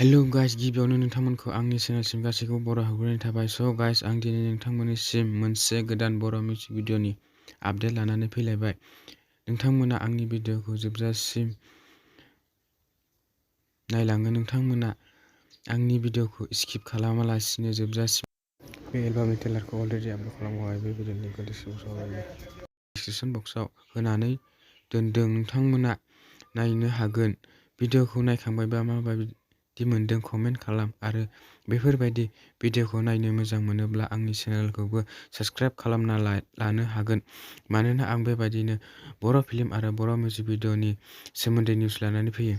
Hello guys, गिबियावनो नोंथांमोनखौ आंनि चेनेलसिम गासैखौबो बर' हाबग्रोनाय थाबाय। स' गाइस, आं दिनै नोंथांमोननिसिम मोनसे गोदान बर' मिउजिक भिडिअ'नि आपडेट लानानै फैलायबाय। नोंथांमोना आंनि भिडिअ'खौ जोबजासिम नायलाङो। नोंथांमोना आंनि भिडिअ'खौ स्किप खालामालासिनो जोबजासिम बे एलबामनि ट्रेलारखौ अलरेडि आपल'ड खालामखाबाय। बे भिडिअ'नि लिंकखौ डिसक्रिपशन बक्सआव होनानै दोनदों। नोंथांमोना नायनो हागोन। भिडिअ'खौ नायखांबायबा माबायदि मोनदों कमेन्ट खालाम आरो बेफोरबायदि भिडिअ'खौ नायनो मोजां मोनोब्ला आंनि चेनेलखौबो साबस्क्राइब खालामना लानो हागोन, मानोना आं बेबायदिनो बर' फिल्म आरो बर' मिउजिक भिडिअ'नि सोमोन्दै निउस लानानै फैयो।